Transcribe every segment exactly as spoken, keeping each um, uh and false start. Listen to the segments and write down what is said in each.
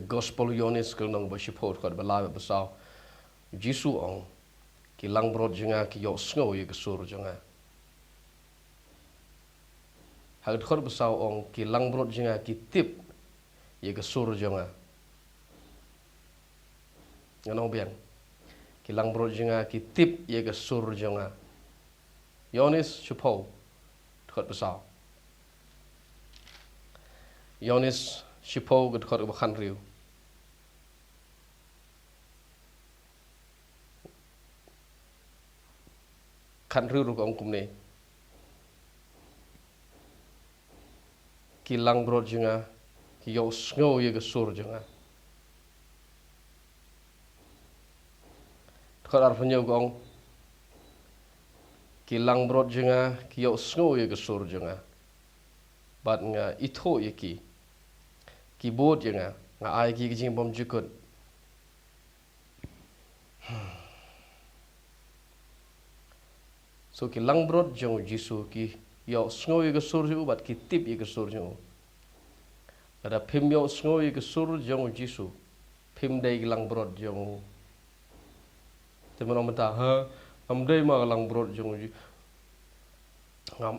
Gospel Ïoannis ka lynnong ba shiphew, dkhot ba lai bad ba saw. Jisu u ong, ki langbrot jong nga ki ïohsngew ïa ka sur jong nga. Ha ka dkhot ba saw u ong, ki langbrot jong nga ki tip ïa ka sur jong nga. Ngan ong biang. Ki langbrot jong nga ki tip ïa ka sur jong nga. Ïoannis shiphew, dkhot ba saw. Ïoannis shiphew, ka dkhot ba khathynriew. Khathynriew ruh ka ong kumne. Ki langbrot jong nga ki ïohsngew ïa ka sur jong nga. Dkhot arphew ka ong, ki langbrot jong nga ki ïohsngew ïa ka sur jong nga, bad nga ithuh ïa ki. Ki bud ïa nga, nga ai ki ka jingbymjukut. So ki langbrot jong u Jisu ki ïohsngew ïa ka sur jong u bad ki tip ïa ka sur jong u. Lada phim ïohsngew ïa ka sur jong u Jisu, phim dei ki langbrot jong u. Te mynta, ha, ngam dei ma ka langbrot jong u Ji-, ngam,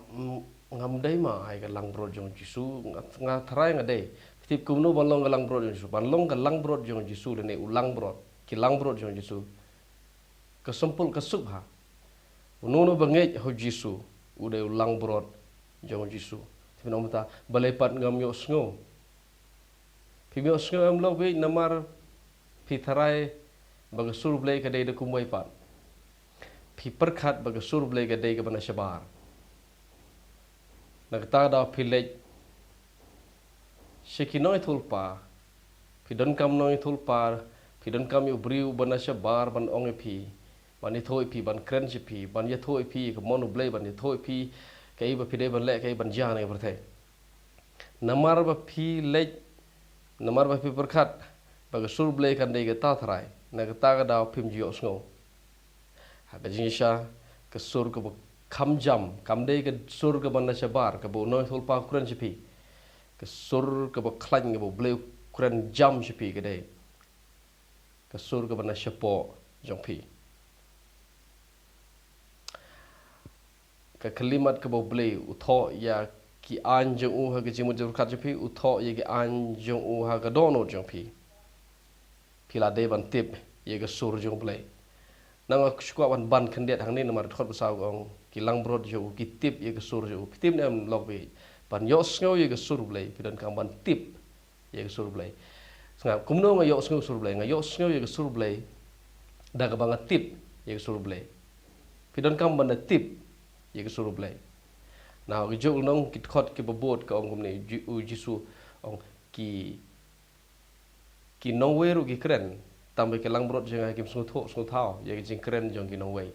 ngam dei ma ai ka langbrot jong u Jisu, nga, nga tharai nga dei. Phi tip kumno ban long ka langbrot jong u Jisu? Ban long ka langbrot jong u Jisu lane u langbrot, ki langbrot jong u Jisu. Ka symbols ka suk ha. Uno uno ba ngeit ha u Jisu, u dei u langbrot jong u Jisu. Te mynta, balei pat ngam ïohsngew? Phim ïohsngew em lok beit namar phi tharai ba ka sur Blei ka dei da kumwei pat. Phi pyrkhat ba ka sur Blei ka dei kaba na shabar. Na kata ka daw phi leit sha ki nongïathuhlypa, phi donkam nongïathuhlypa, phi donkam ïa u briew ba na shabar ban ong ïa phi, ban ïathuh ïa phi, ban kren sha phi, ban ïathuh ïa phi ka mon u Blei, ban ïathuh ïa phi kaei ba phi dei ban leh, kaei ban jia ha kane ka pyrthei. Namar ba phi leit, namar ba phi pyrkhat ba ka sur Blei kan dei kata tharai, na kata ka daw phim ju ïohsngew. Ha ka jingshisha, ka sur kaba kham jam kam dei ka sur kaba na shabar, kaba u nongïathuhlypa u kren sha phi. Ka sur kaba khlaiñ, kaba u Blei u kren jam sha phi ka dei ka sur kaba na shapoh jong phi. Ka khyllipmat kaba u Blei u thoh ïa ki aiñ jong u ha ka jingmut jingpyrkhat jong phi, u thoh ïa ki aiñ jong u ha ka dohnud jong phi. Phi la dei ban tip ïa ka sur jong u Blei. Nang nga shu kwah ban ban khyndiat hangne namar dkhot ba saw ka ong, ki langbrot jong u ki tip ïa ka sur jong u. Phi tip ne em lok beit, ban ïohsngew ïa ka sur u Blei phi donkam ban tip ïa ka sur u Blei. Sngap, kumno nga ïohsngew sur u Blei? Nga ïohsngew ïa ka sur u Blei da kaba nga tip ïa ka sur u Blei. Phi donkam ban da tip ïa ka sur u Blei. Na ka juh lynnong ki dkhot kiba bud ka ong kumne, Ji-, u Jisu u ong, ki, ki nongwei ruh ki kren, tangba ki langbrot jong nga kim sngewthuh sngewthaw ïa ka jingkren jong ki nongwei.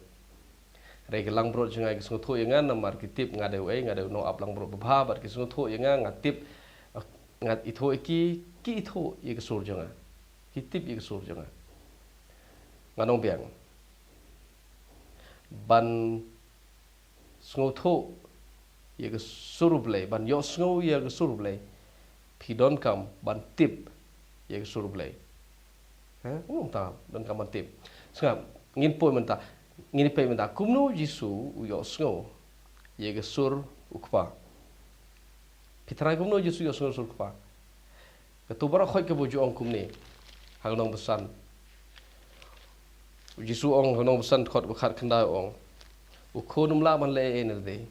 Hynrei ki langbrot jong nga ki sngewthuh ïa nga namar ki tip nga dei uei, nga dei u nongap langbrot babha, bad ki sngewthuh ïa nga, nga tip, nga ithuh ïa ki, ki ithuh ïa ka sur jong nga. Ki tip ïa ka sur jong nga. Ngan ong biang. Ban sngewthuh ïa ka sur u Blei, ban ïohsngew ïa ka sur u Blei, phi donkam ban tip ïa ka sur u Blei. Ha? Kumta, donkam ban tip. Sngap, ngin poi mynta, ngin peit mynta kumno u Jisu u ïohsngew ïa ka sur u Kpa. Phi tharai kumno u Jisu u ïohsngew sur u Kpa? Kato baroh khoit kaba u ju ong kumne ha ka lynnong ba san. U Jisu u ong ha ka lynnong ba san, dkhot ba khatkhyndai u ong, u Khun um lah ban leh ei ei na lade.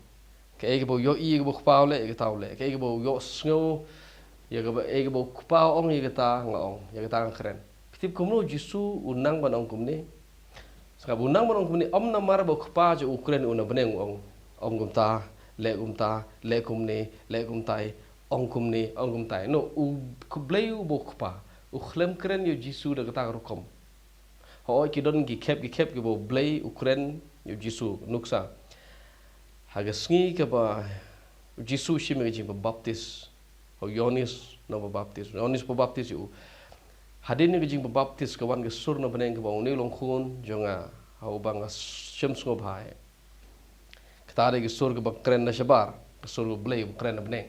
Kaei kaba u ïohi ïa kaba u Kpa u leh, ïa kata u leh. Kaei kaba u ïohsngew, ïa kaba, ei kaba u Kpa u ong, ïa kata nga ong, ïa kata nga kren. Phi tip kumno u Jisu u nang ban ong kumne? Sngap, u nang ban ong kumne ym namar ba u Kpa jong u u kren u na bneng u ong, ong kumta, leh kumta, leh kumne, leh kumtai, ong kumne, ong kumtai. No, u Blei uba u Kpa u khlem kren ïa u Jisu da kata ka rukom. Hooid, ki don ki khep ki khep kiba u Blei u kren ïa u Jisu. Nuksa, ha ka sngi kaba u Jisu u shim ïa ka jingbaptis ha u Ïoannis u nongbaptis, Ïoannis u baptis ïa u. Hadien ka jingbaptis ka wan ka sur na bneng kaba ong, une u long u Khun jong nga, ha uba nga shym sngewbha. Kata dei ka sur kaba kren na shabar, ka sur u Blei uba kren na bneng.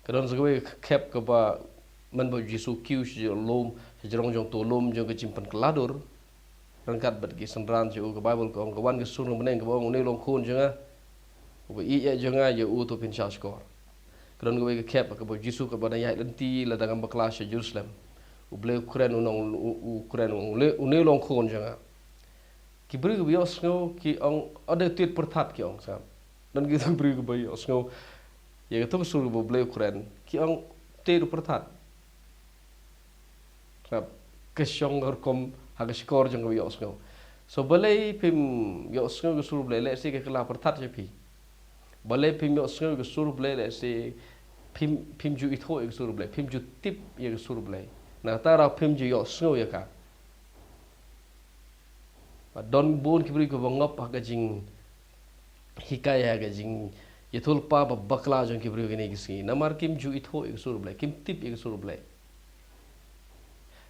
Ka don sa kawei ka khep kaba Mynba u Jisu u kiew sha lum, sha jrong jong uto u lum jong ka jingpynkylla dur, ryngkat bad ki synran jong u, ka Baibl ka ong, ka wan ka sur nongbneng kaba ong, une u long khun jong nga uba ïeit jong nga, ïa u to phin shahshkor. Ka don kawei ka khep kaba u Jisu katba u dang ïaid lynti lada ngam bakla sha Jerusalem, U Blei u kren, u ong, u, u kren, u ong, une, une u long khun jong nga. Ki briew kiba ïohsngew ki ong, o, dei u tied pyrthat, ki ong, sngap. Don kito ki briew kiba ïohsngew ïa kato ka sur kaba U Blei u kren, ki ong, tied pyrthat. Sngap, ka shong ka rukom ha ka shkor jong kaba ïohsngew. So balei phim ïohsngew ka sur U Blei, lehse ka kylla pyrthat sha phi. Balei phim ïohsngew ka sur U Blei, lehse phim, phim ju ithuh ïa ka sur U Blei, phim ju tip ïa ka sur U Blei. Na kata ka daw phim ju ïohsngew ïa ka. Ba don bun ki briew kiba ngop ha ka jinghikai, ha ka jingïathuhlypa ba bakla jong ki briew kine ki sngi. Namar kim ju ithuh ïa ka sur U Blei, kim tip ïa ka sur U Blei.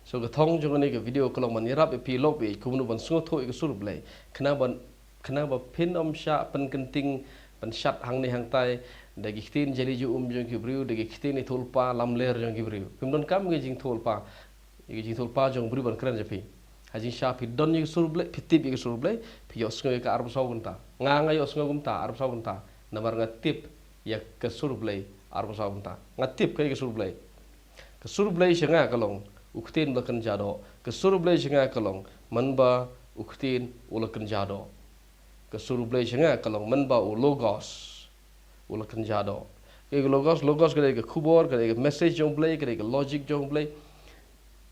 So ka thong jong kane ka video ka long ban ïarap ïa phi, lok ïa kumno ban sngewthuh ïa ka sur U Blei. Khnang ban, khnang ba phin ym shah pynkynting, pynshad hangne hangtai da ki ktien jali ju um jong ki briew, da ki ktien ïathuhlypa lamler jong ki briew. Phim donkam ïa ka jingthuhlypa, ïa ka jingthuhlypa jong u briew ban kren sha phi. Ha jingshisha phi don ïa ka sur U Blei, phi tip ïa ka sur U Blei, phi ïohsngew ïa ka arphew saw kynta. Nga, nga ïohsngew kumta arphew saw kynta. Namar nga tip ïa ka sur U Blei arphew saw kynta. Nga tip kaei ka sur U Blei. Ka sur U Blei sha nga ka long u Ktien ba la kynja doh. Ka sur U Blei sha nga ka long mynba u Ktien u la kynja doh. Ka sur U Blei sha nga ka long mynba u Logos u la kynja doh. Ka Logos, Logos ka dei ka khubor, ka dei ka message jong U Blei, ka dei ka logic jong U Blei.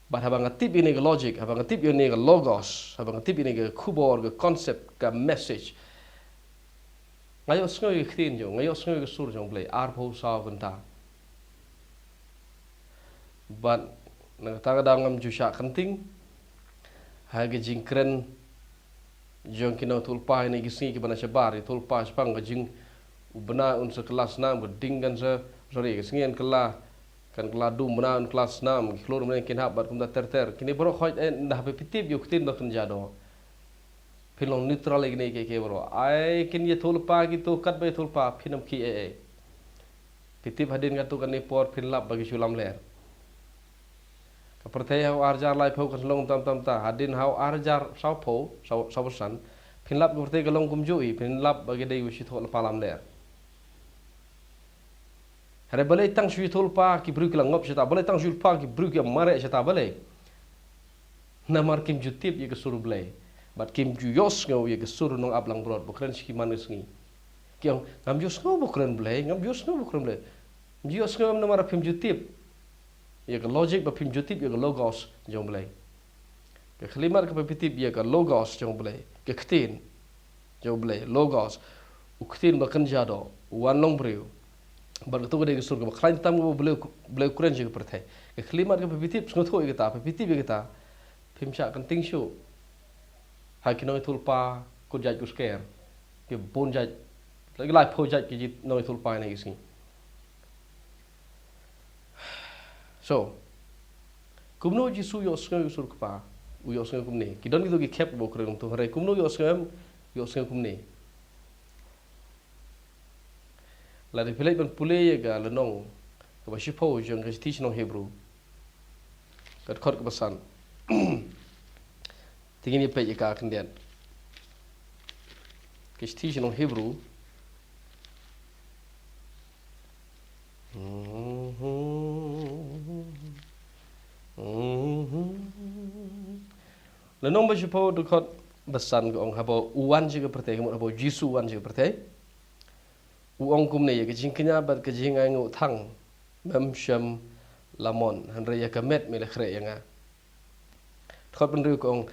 Bad haba nga tip ïa kane ka logic, haba nga tip ïa kane ka Logos, haba nga tip ïa kane ka khubor, ka concept, ka message, nga ïohsngew ïa ka ktien jong, nga ïohsngew ïa ka sur jong U Blei arphew saw kynta. Bad na kata ka daw ngam ju shah kynting ha ka jingkren jong ki nongïathuhlypa kine ki sngi kiba na shabar, ïathuhlypa shaphang ka jing, u bnai un sa kylla snam, ka ding kan sa, sorry, ka sngi kan kylla, kan kylla dum, u bnai un kylla snam, ki khlur mynne kin hap bad kumta ter ter. Kine baroh hooid, eh, ynda haba phi tip ïa u Ktien ba la kynja doh, phin long neutral ïa kine kiei kiei baroh. Ai kin ïathuhlypa kito katba ïathuhlypa, phin ym khih ei ei. Phi tip hadien katto katne por phin lap ba ki shu lamler. Ka pyrthei ha u ar hajar laiphew kan long tam tam ta, hadien ha u ar hajar sawphew, saw, sawphew san, phin lap ka pyrthei ka long kumjuh hi, phin lap ba ki dei ba shu thoh lypa lamler. Hynrei balei tang shu ïathuhlypa ki briew ki la ngop shata, balei tang shu ïathuhlypa ki briew ki mareh shata, balei? Namar kim ju tip ïa ka sur U Blei. Bad kim ju ïohsngew ïa ka sur u nongap langbrot ba kren sha ki man ka sngi. Ki ong, ngam ju ïohsngew ba kren Blei, ngam ju ïohsngew ba kren Blei. Ngam ju ïohsngew namar phim ju tip ïa ka logic, bad phim ju tip ïa ka Logos jong U Blei. Ka khyllipmat kaba phi tip ïa ka Logos jong U Blei, ka Ktien jong U Blei, Logos, u Ktien ba la kynja doh, u wan long briew. Bad kato ka dei ka sur kaba khlaiñ tam kaba U Blei, U Blei u kren sha ka pyrthei. Ka khyllipmat kaba phi tip, sngewthuh ïa kata, ba phi tip ïa kata, phim shah kynting shuh ha ki nongïathuhlypa kut jait kut sker, ki bun jait, ki laiphew jait ki jait nongïathuhlypa kine ki sngi. So, kumno u Jisu u ïohsngew ïa ka sur u Kpa? U ïohsngew kumne. Ki don kito ki khep ba u kren kumto, hynrei kumno u ïohsngew em? U ïohsngew kumne. Lada phi leit ban pule ïa ka lynnong kaba shiphew jong ka shithi sha ki nong Hebru, ka dkhot kaba san. Te ngin ïa peit ïa ka khyndiat. Ka shithi sha ki nong Hebru. Lynnong ba shiphew, dkhot ba san, ka ong, haba u wan sha ka pyrthei, ka mut haba u Jisu u wan sha ka pyrthei, u ong kumne: Ïa ka jingkñia bad ka jingainguh thang mem shym la mon, hynrei ïa ka met me la khreh ïa nga. Dkhot ba hynriew ka ong: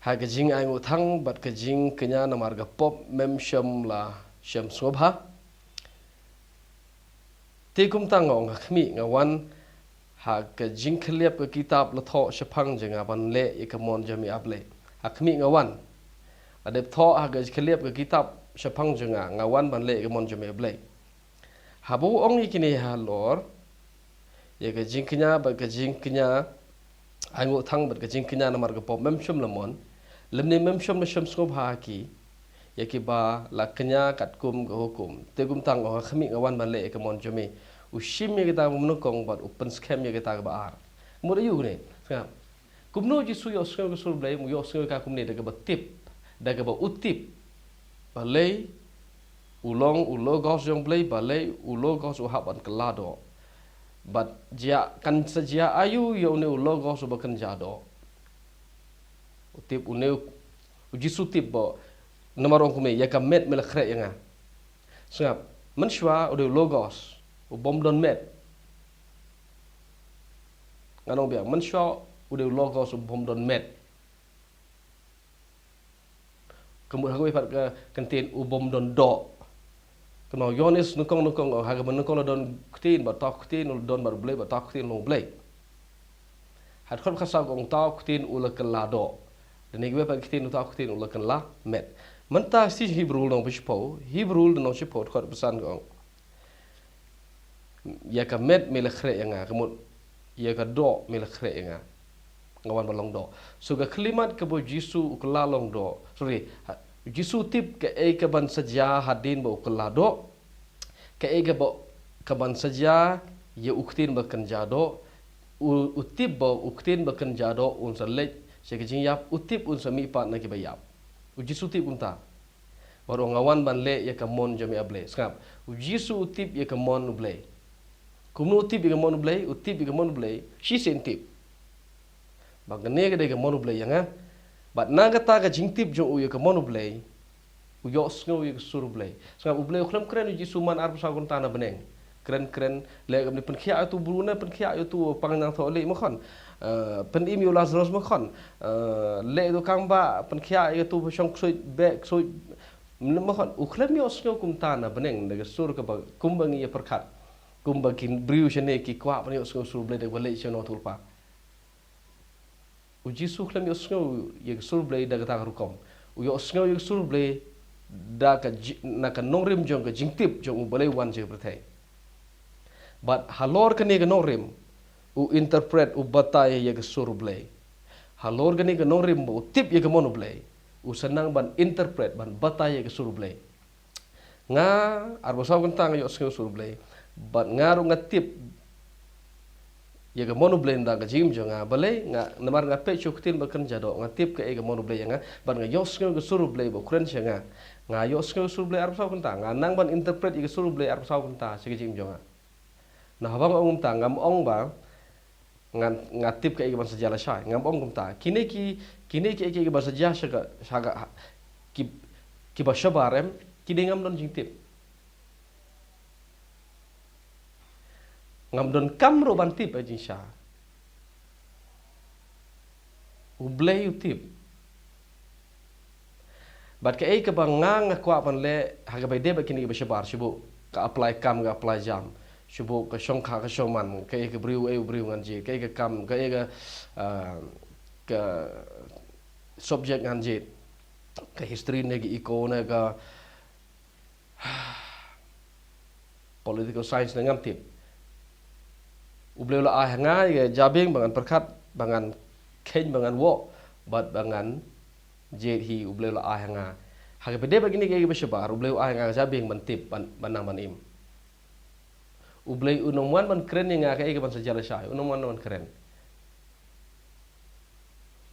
Ha ka jingainguh thang bad ka jingkñia namar ka pop mem shym la shem sngewbha. Te kumta nga ong, ha khmih, nga wan ha ka jingkhylliap ka kitab la thoh shaphang jong nga ban leh ïa ka mon jong me, A Blei. Ha khmih, nga wan. La dep thoh ha ka jingkhylliap ka kitab shaphang jong nga, nga wan ban leh ïa ka mon jong me, A Blei. Haba u ong ïa kine halor ïa ka jingkñia bad ka jingkñia, ainguh thang bad ka jingkñia namar ka pop mem shym la mon, lymne mem shym la shem sngewbha ha ki, ïa kiba la kñia katkum ka hukum. Te kumta nga ong, ha khmih, nga wan ban leh ïa ka mon jong me. U shim ïa kita ba nyngkong bad u pynskhem ïa kita ba ar. Mut aïu ne? Sngap. Kumno u Jisu ïohsngew ïa ka sur Blei, u ïohsngew ïa ka kumne da kaba tip, da kaba u tip. Balei u long u Logos jong Blei, balei u Logos u hap ban kylla doh. Bad jia kan sa jia aïu ïa une u Logos uba kynja doh. U tip une u, u Jisu tip ba, namar ong kumne, ïa ka met me la khreh ïa nga. Sngap, mynshuwa u dei u Logos, u bym don met. Ngan ong biang, mynshuwa u dei u Logos u bym don met. Ka mut ha kawei pat ka kyntien u bym don doh. Ka nong Ïoannis nyngkong nyngkong, ha kaba nyngkong la don ktien, bad uta u ktien u la don bad u Blei, bad uta u ktien u long u Blei. Ha dkhot khatsaw ka ong uta u ktien u la kylla doh. Da kane kawei pat ka ktien uta u ktien u la kylla met. Mynta shi Hebru lynnong ba shiphew, Hebru lynnong shiphew dkhot ba san ka ong. Ïa ka met me la khreh ïa nga, ka mut ïa ka doh me la khreh ïa nga. Nga wan ban long doh. So ka khyllipmat kaba u Jisu u kylla long doh. Sorry, ha, u Jisu u tip kaei kaban sa jia hadien ba u kylla doh. Kaei kaba, kaban sa jia ïa u ktien ba kynja doh. U, u tip ba u ktien ba kynja doh un sa leit sha ka jingïap, u tip un sa mihpat na kiba ïap. U Jisu u tip kumta. Bad u ong nga wan ban leh ïa ka mon jong me A Blei. Sngap. U Jisu u tip ïa ka mon U Blei. Kumno u tip ïa ka mon U Blei? U tip ïa ka mon U Blei. Shisien tip. Ba kane ka dei ka mon U Blei ïa nga. Bad na kata ka jingtip jong u ïa ka mon U Blei, u ïohsngew ïa ka sur U Blei. Sngap, U Blei u khlem kren ïa u Jisu man arphew saw kynta na bneng. Kren, kren, leh kumne, pynkhiah ïa utu u briew ne, pynkhiah ïa utu u pang nangthoh lieh, ma khon. Eh, pynim ïa u Lazarus, ma khon. Eh, leh ïa utu u kambah, pynkhiah ïa utu u shong ksuid, beh ksuid, ma khon. U khlem ïohsngew kumta na bneng, da ka sur kaba, kumba ngi ïa pyrkhat. Kumba ki briew shane ki kwah ban ïohsngew sur Blei da kaba leh sha u nongthoh lypa. U Jisu u khlem ïohsngew ïa ka sur Blei da kata ka rukom. U ïohsngew ïa ka sur Blei da ka ji-, na ka nongrim jong ka jingtip jong u balei u wan sha ka pyrthei. Bad halor kane ka nongrim, u interpret, u batai ïa ka sur Blei. Halor kane ka nongrim ba u tip ïa ka mon U Blei, u sa nang ban interpret, ban batai ïa ka sur Blei. Nga, arphew saw kynta nga ïohsngew sur Blei. Bad nga ruh nga tip ïa ka mon U Blei na ka jingim jong nga. Balei nga, namar nga peit sha u ktien ba kynja doh, nga tip kaei ka mon U Blei ïa nga. Bad nga ïohsngew ka sur U Blei ba u kren sha nga. Nga ïohsngew sur Blei arphew saw kynta. Nga nang ban interpret ïa ka sur Blei arphew saw kynta sha ka jingim jong nga. Na haba nga ong kumta, ngam ong ba nga, nga tip kaei kaban sa jia lashai. Ngam ong kumta. Kine ki, kine ki, ki, kiban sa jia sha ka, sha ka, ki, kiba shabar em, ki dei ngam don jingtip. Ngam don kam ruh ban tip, eh, jingshai. U Blei u tip. Bad kaei kaba nga nga kwah ban leh, ha kaba ïadei bad kine kiba shabar, shu buh ka apply kam, ka apply jam. Shu buh ka shongkha, ka shongman, kaei ka briew, eh, u briew ngan jied, kaei ka kam, kaei ka, ah, ka subject ngan jied. Ka history ne, ka eco ne, ka political science ne, ngam tip. U Blei u la ai ha nga ïa ka jabieng ba ngan pyrkhat, ba ngan kheiñ, ba ngan wad, bad ba ngan jied hi, U Blei u la ai ha nga. Ha kaba ïadei bad kine kiei kiba shabar, U Blei u ai ha nga ka jabieng ban tip, ban, ban nang ban im. U Blei un ym wan ban kren ïa nga kaei kaban sa jia lashai, un ym wan ban kren.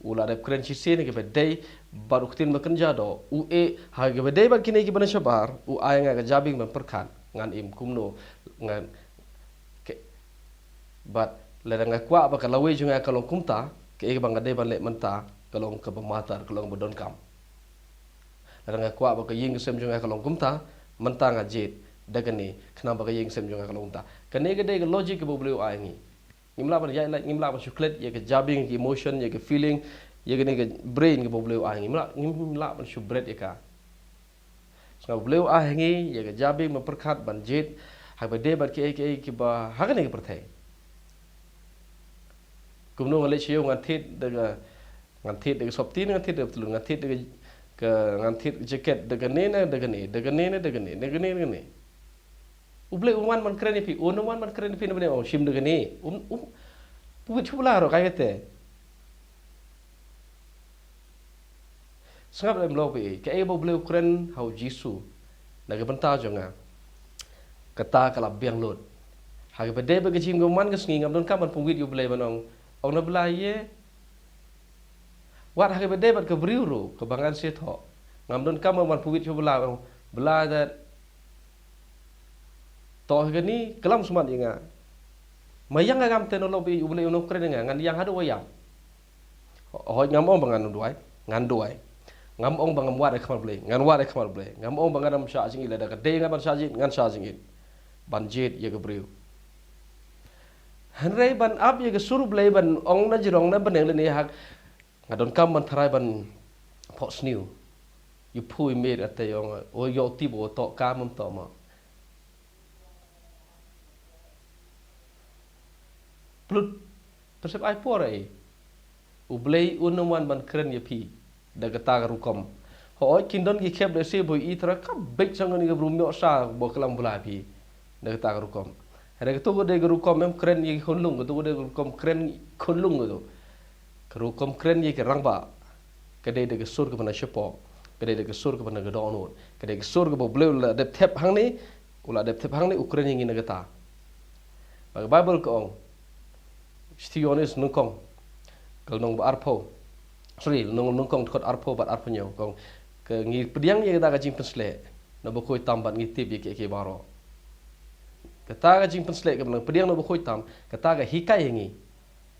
U la dep kren shisien ha kaba ïadei bad u ktien ba kynja doh, u, eh, ha kaba ïadei bad kine kiba na shabar, u ai ha nga ka jabieng ban pyrkhat, ngan im kumno, ngan, ka, bad lada nga kwah ba ka lawei jong nga ka long kumta, kaei kaba nga dei ban leh mynta ka long kaba matar, ka long kaba donkam. Lada nga kwah ba ka ïing ka sem jong nga ka long kumta, mynta nga jied da kane, khnang ba ka ïing ka sem jong nga ka long kumta. Kane ka dei ka logic kaba U Blei u ai ha ngi. Ngim lah ban ïaid lait, ngim lah ban shu klet ïa ka jabieng, ïa ka emotion, ïa ka feeling, ïa kane ka brain kaba U Blei u ai ha ngi. Ngim lah, ngim lah ban shu bret ïa ka. Sngap, U Blei u ai ha ngi ïa ka jabieng ban pyrkhat, ban jied ha kaba ïadei bad kiei kiei kiba ha kane ka pyrthei. Kumno nga leit sha ïew ngan thied da ka, ngan thied da ka sopti, ngan thied da ka ptlun, ngan thied da ka, ka, ngan thied jaket da kane ne da kane, da kane ne da kane, da kane ne da kane. U Blei un wan ban kren ïa phi, un wan ban kren ïa phi na bneng, oh, shim da kane. Um, um, pu chu la ro kai kate. Sngap lem lo phi, kaei ba U Blei u kren ha u Jisu na ka bynta jong nga, kata ka la biang lut. Ha kaba dei bad ka jingim kaba man ka sngi ngam donkam ban pynwit ïa U Blei ban ong, ong na Blei ïa. Wat ha kaba dei bad ka briew ruh kaba ngan sngewthuh, ngam donkam ban pynwit ïa U Blei ban ong, Blei da, to ha kane khlem smat ïa nga. Ma ïeng ha ngam te, nalor ba U Blei un ym kren ïa nga, ngan ïeng haduh ba ïap. Hooid, ngam ong ba ngan duwai, ngan duwai. Ngam ong ba ngam wad ha khmat Blei, ngan wad ha khmat Blei. Ngam ong ba ngan ym shah jingit, lada ka dei nga ban shah jingit, ngan shah jingit. Ban jied ïa ka briew. Hynrei ban ap ïa ka sur Blei ban ong na jrong na bneng lane ha, nga donkam ban tharai ban phohsniew. Ïa phi i miet ate ong, o ïoh tip o toh kam ym toh ma. Plut, to sep ai por ei. U Blei un ym wan ban kren ïa phi da kata ka rukom. Hooid, kin don ki khep da se boi i tara ka beit song kane ka bru mioh sa ba khlem bla phi da kata ka rukom. Hynrei kato ka dei ka rukom em kren ïa ki khunlung, kato ka dei ka rukom kren khunlung kato. Ka rukom kren ïa ki rangbah ka dei da ka sur kaba na shapoh, ka dei da ka sur kaba na ka dohnud, ka dei ka sur kaba U Blei u la dep thep hangne, u la dep thep hangne u kren ïa ngi na kata. Ba ka Baibl ka ong, Shithi Ïoannis nyngkong, ka lynnong ba arphew, sorry, lynnong, nyngkong dkhot arphew bad arphew hynñiew, ka ong, ka ngi pdiang ïa kata ka jingpynshlur na bakhuid tam bad ngi tip ïa kiei kiei baroh. Kata ka jingpynshlur kaba ngi pdiang na bakhuid tam, kata ka hikai ïa ngi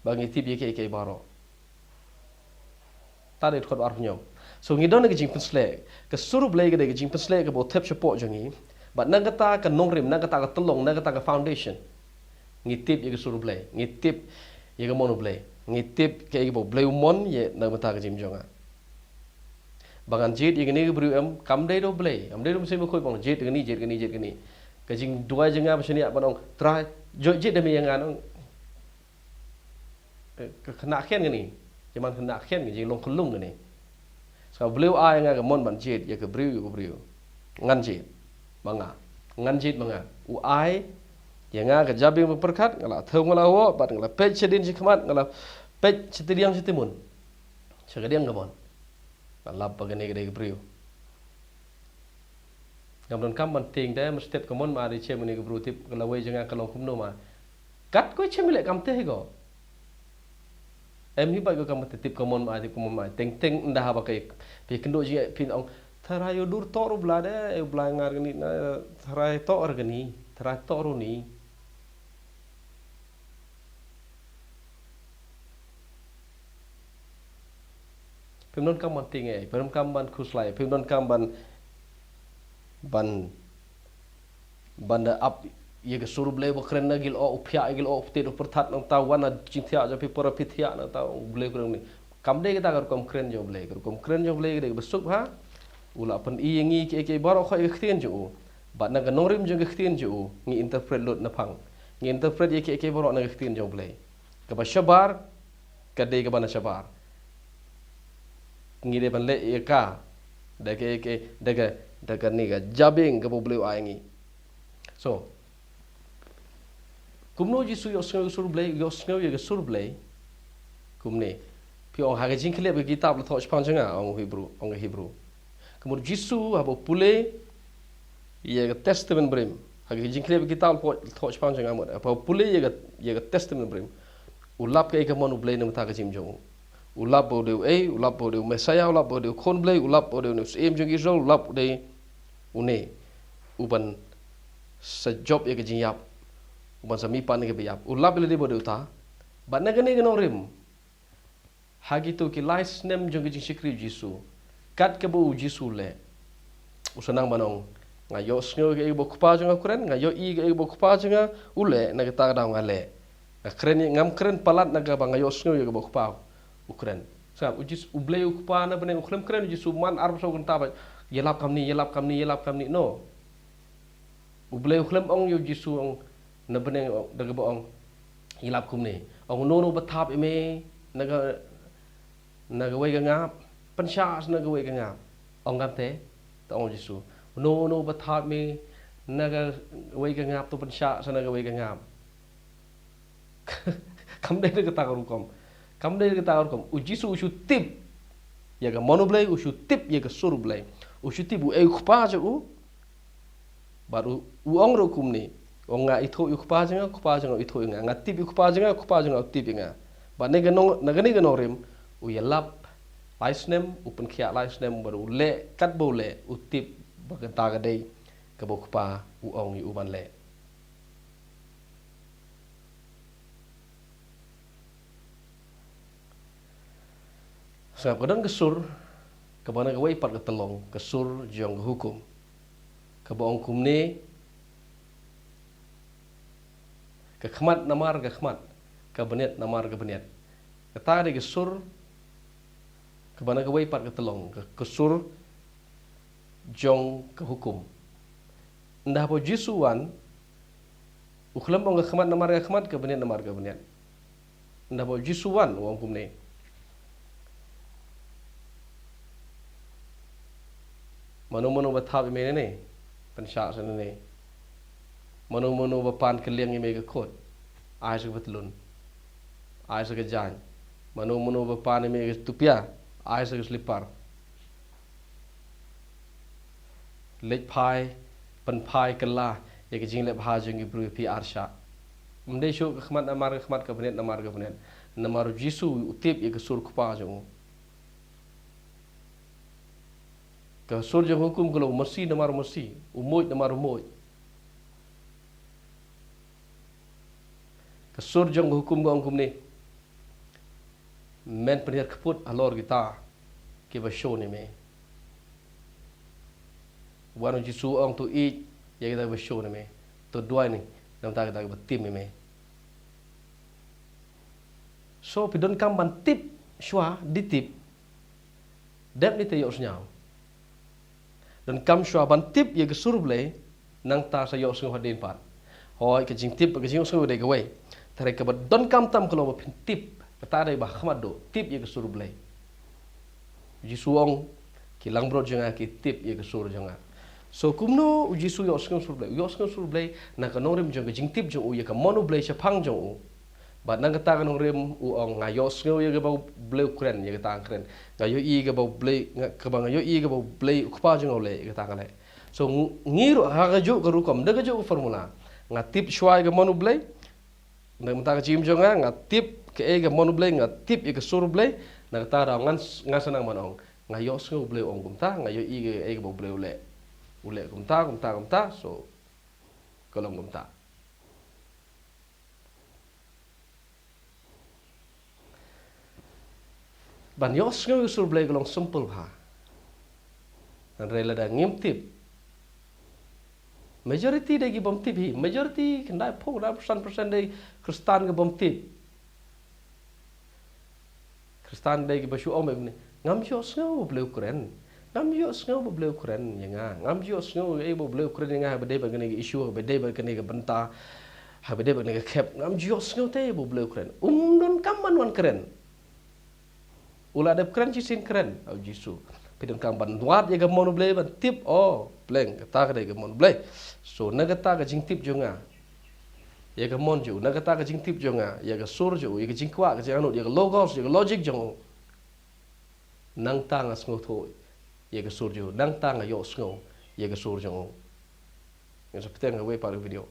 ba ngi tip ïa kiei kiei baroh. Ta dei dkhot arphew hynñiew. So ngi don ka jingpynshlur. Ka sur U Blei ka dei ka jingpynshlur kaba u thep shapoh jong ngi. Bad na kata ka nongrim, na kata ka tyllong, na kata ka foundation, ngi tip ïa ka sur U Blei, ngi tip ïa ka mon U Blei, ngi tip kaei kaba U Blei u mon ïa na bynta ka jingim jong nga. Ba ngan jied ïa kane ka briew em, kam dei da U Blei, kam dei da U Mynsiem Bakhuid ban ong jied ïa kane, jied ïa kane, jied ïa kane. Ka jingduwai jong nga ba shaniah ban ong Trai, jied, jied da me ïa nga nong. Ka, ka khynnah khian kane. Ka man khynnah khian kane, jinglong khunlung kane. Sa U Blei u ai nga ka mon ban jied ïa ka briew, ïa ka briew. Ngan jied ma nga. Ngan jied ma nga. U ai ïa nga ka jabieng ba pyrkhat, nga la thew, nga la wad, bad nga la peit shadien shakhmat, nga la peit shatei dieng shatei mun. Sha ka dieng ka mon. Nga lap ba kane ka dei ka briew. Ngam donkam ban tieng te, mynstep ka mon ma dei shem kane ka briew, tip ka lawei jong nga ka long kumno ma. Kat ko shem leh kam te hi ko. Em hi bad ko kam te, tip ka mon ma, tip ka mon ma. Teng teng ynda haba ka phi kynduh jingeh phin ong, Tharai u dur toh ruh Blei de, u Blei ngar kane na, tharai toh ruh kane, tharai toh ruh ni. Phim donkam ban tieng ei, phim donkam ban khuslai, phim donkam ban, ban, ban da ap ïa ka sur Blei ba kren na, gil o u phiah, gil o u ptit u pyrthat nangta, wan na jingthiah jong phi, para phi thiah nangta, u Blei kren ni. Kam dei kata ka rukom kren jong u Blei, ka rukom kren jong u Blei ka dei kaba suk ha. U la pyni ïa ngi kiei kiei baroh ha ka ktien jong u. Bad na ka nongrim jong ka ktien jong u, ngi interpret lut na phang. Ngi interpret ïa kiei kiei baroh na ka ktien jong u Blei. Kaba shabar, ka dei kaba na shabar. Ngi dei ban leh ïa ka da ka, ka, da ka, da kane ka jabieng kaba u Blei u ai ngi. So, kumno u Jisu u ïohsngew ïa ka sur Blei, u ïohsngew ïa ka sur Blei? Kumne. Phi ong ha ka jingkylliap ka kitab la thoh shaphang jong nga, ong u Hebru, ong ka Hebru. Kumno u Jisu haba u pule ïa ka Testament Barim. Ha ka jingkylliap ka kitab la thoh shaphang jong nga mut. Haba u pule ïa ka, ïa ka Testament Barim, u lap kaei ka mon u Blei na ka bynta ka jingim jong u. U lap ba u dei uei, u lap ba u dei u Messaïah, u lap ba u dei u khun Blei, u lap ba u dei une u syiem jong Israel, u lap u dei une uban sa jop ïa ka jingïap, uban sa mihpat na kiba ïap. U lap ïa lade ba u dei uta. Bad na kane ka nongrim, ha kito ki lai snem jong ka jingshakri u Jisu, kat kaba u Jisu u leh, u sa nang ban ong, nga ïohsngew ïa kaei kaba u Kpa jong nga u kren, nga ïohi ïa kaei kaba u Kpa jong nga u leh, na kata ka daw nga leh. Nga kren, ngam kren palat na kaba nga ïohsngew ïa kaba u Kpa u kren. Sngap, u Jis-, u Blei u Kpa na bneng u khlem kren u Jisu man arphew saw kynta ba ïalap kamne, ïalap kamne, ïalap kamne, no. U Blei u khlem ong ïa u Jisu, ong na bneng, ong da kaba ong, ïalap kumne. Ong, uno uno ba thap ïa me na ka, na kawei ka ngap, pynshah sa na kawei ka ngap. Ong kam te, te ong u Jisu, uno uno ba thap ïa me na kawei ka ngap, to pynshah sa na kawei ka ngap. Kam dei da kata ka rukom. Kam dei da kata ka rukom. U Jisu u shu tip ïa ka mon u Blei, u shu tip ïa ka sur u Blei. U shu tip uei u Kpa jong u. Bad u, u ong ruh kumne. Ong nga ithuh ïa u kpa jong nga, u kpa jong nga ithuh ïa nga. Nga tip ïa u kpa jong nga, u kpa jong nga u tip ïa nga. Bad na kane ka nong, na kane ka nongrim, u ïalap lai snem, u pynkhiah lai snem, bad u leh katba u leh, u tip ba kata ka dei kaba u kpa u ong ïa u ban leh. Sngap, ka don ka sur kaba na kawei pat ka tyllong, ka sur jong ka hukum, kaba ong kumne: ka khmat namar ka khmat, ka bniat namar ka bniat. Kata ka dei ka sur kaba na kawei pat ka tyllong, ka, ka sur jong ka hukum. Ynda haba u Jisu u wan, u khlem ong ka khmat namar ka khmat, ka bniat namar ka bniat. Ynda haba u Jisu u wan, u ong kumne: Mano mano ba thap ïa me hangne, pynshah sa hangne. Mano mano ba pan kylliang ïa me ka khut, ai sa ka patlun, ai sa ka jaiñ. Mano mano ba pan ïa me ka tupia, ai sa ka slipar. Leit phai, pynphai kylla ïa ka jingleh bha jong ki briew ïa phi arshah. Ym dei shuh ka khmat namar ka khmat, ka bniat namar ka bniat. Namar u Jisu u tip ïa ka sur u kpa jong u. Ka sur jong ka hukum ka long u masi namar u masi, u muid namar u muid. Ka sur jong ka hukum ka ong kumne: Men pynhiar kput halor kita kiba shun ïa me. Wan u Jisu u ong: To ïeit ïa kita kiba shun ïa me, to duwai na bynta kita kiba tim ïa me. So phi donkam ban tip shuwa, dei tip. Dep ne te ïohsngew. Donkam shuwa ban tip ïa ka sur Blei, nangta sa ïohsngew hadien pat. Hooid, ka jingtip, ka jingïohsngew dei kawei. Tare kaba donkam tam ka long ba phin tip, kata dei ba khmat duh, tip ïa ka sur Blei. Jisu u ong, ki langbrot jong nga ki tip ïa ka sur jong nga. So kumno u Jisu u ïohsngew sur Blei? U ïohsngew sur Blei na ka nongrim jong ka jingtip jong u ïa ka mon u Blei shaphang jong u. Bad na kata ka nongrim u ong, nga ïohsngew ïa kaba u Blei u kren, ïa kata nga kren. Nga ïohi ïa kaba u Blei, nga, kaba nga ïohi ïa kaba u Blei u kpa jong nga u leh, ïa kata nga leh. So ng-, ngi ruh ha kajuh ka rukom, da kajuh ka formula. Nga tip shuwa ïa ka mon u Blei. Na ka bynta ka jingim jong nga, nga tip kaei ka mon u Blei, nga tip ïa ka sur u Blei. Na kata ruh ngan s-, nga sa nang ban ong, nga ïohsngew u Blei u ong kumta, nga ïohi kaei kaba u Blei u leh. U leh kumta, kumta, kumta, so ka long kumta. Ban ïohsngew ïa ka sur Blei ka long simple bha. Hynrei lada ngim tip, majority dei ki bym tip hi, majority, khyndai phew, khyndai phew san percent dei Khristan ki bym tip. Khristan dei kiba shu ong bad kumne, ngam ïohsngew ba u Blei u kren. Ngam ïohsngew ba u Blei u kren ïa nga. Ngam ïohsngew ei ba u Blei u kren ïa nga, haba dei bad kane ka issue, haba dei bad kane ka bynta, haba dei bad kane ka khep. Ngam ïohsngew te ba u Blei u kren. Um donkam ban wan kren. U la dep kren shisien kren, a u Jisu. Phi donkam ban wad ïa ka mon u Blei, ban tip, oh, pleng, kata ka dei ka mon u Blei. So, na kata ka jingtip jong nga ïa ka mon jong u, na kata ka jingtip jong nga ïa ka sur jong u, ïa ka jingkwah, ka jingangnud, ïa ka logos, ïa ka logic jong u, nangta nga sngewthuh ïa ka sur jong u, nangta nga ïohsngew ïa ka sur jong u. Ngin sa pyrshang ha kawei pat ka video.